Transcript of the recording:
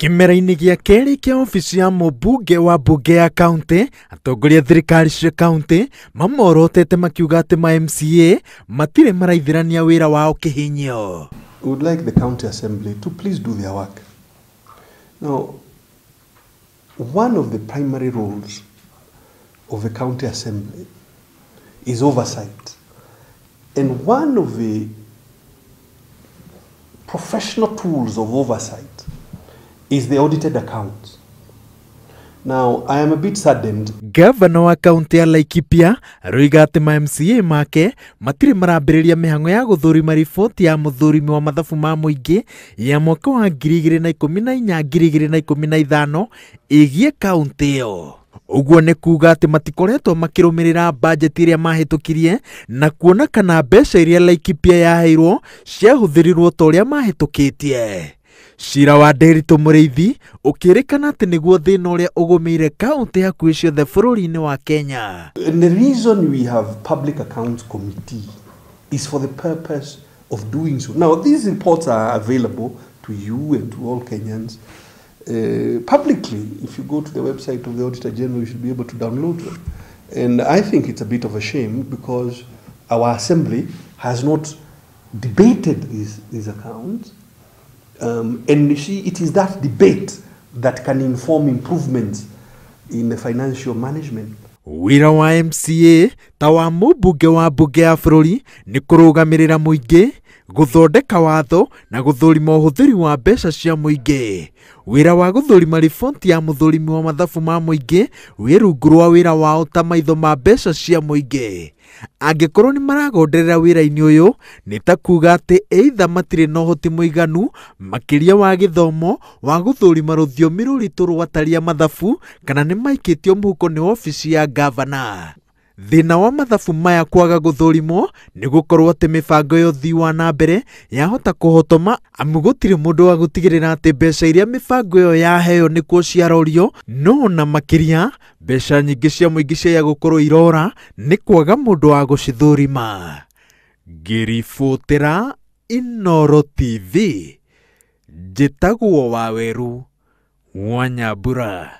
Kĩmera-inĩ gĩa kerĩ kĩa obici ya mũmbunge wa mbunge ya kaunti, atongoria a thirikari cia kaunti mamorotete makiuga atĩ ma MCA matirĩ maraithĩrania wĩra wao kĩhinyio. We would like the county assembly to please do their work. Now, one of the primary roles of the county assembly is oversight. And one of the professional tools of oversight is the audited accounts. Now, I am a bit saddened. Gavana wa kaunti ya Laikipia aroiga atĩ ma MCA make matirĩ marambĩrĩria mĩhang'o ya gũthũrima riboti ya mũthũrimi wa mathabu ma mũingĩ ya mwaka wa 2014 2015 ĩgiĩ kaunti ĩyo. Ũguo nĩ kuuga atĩ matikoretwo makĩrũmĩrĩra bajeti ĩrĩa mahĩtũkirie na kuona kana mbeca iria Laikipia yaheirwo ciahũthĩrirwo ta ũrĩa mahĩtũkĩtie. Cira wa Nderitu Mũrĩithi ũkĩrĩkana atĩ nĩguo thĩna ũrĩa ũgũmĩire kaunti hakuhĩ ciothe bũrũri-inĩ wa Kenya. And the reason we have Public Accounts Committee is for the purpose of doing so. Now, these reports are available to you and to all Kenyans publicly. If you go to the website of the Auditor General, you should be able to download them. And I think it's a bit of a shame because our assembly has not debated these accounts. And you see, it is that debate that can inform improvements in the financial management. Wĩra wa MCA ta wa mũmbunge wa mbunge ya bũrũri nĩ kũrũgamĩrĩra mũingĩ, gũthondeka watho na gũthũrima ũhũthĩri wa mbeca cia mũingĩ. Wĩra wa gũthũrima riboti ya mũthũrimi wa mathabu ma mũingĩ wĩ rungu rwa wĩra wao ta maitho ma mbeca cia mũingĩ. Angĩkorwo nĩ maragonderera wĩra-inĩ ũyũ nĩ ta kuga atĩ either matirĩ na ũhoti mũiganu makĩria wa gĩthomo wa gũthũrima rũthiomi rũritũ rwa mathabu kana nĩ maikĩtio mũhuko nĩ obici ya gavana. Thĩna wa mathabu maya kwaga gũthũrimwo nĩ gũkorwo atĩ mĩbango ya ũthii wa na mbere yahota kũhotoma amu gũtirĩ mũndũ wa gũtigĩrĩra atĩ mbeca iria mĩbango ĩyo yaheo nĩkuo ciarorio, no na makĩria mbeca nyingĩ cia mũingĩ ciaya gũkorwo irora nĩ kwaga mũndũ wa gũcithũrima. Ngĩribotera Inooro TV, njĩtagwo Waweru wa Nyambura.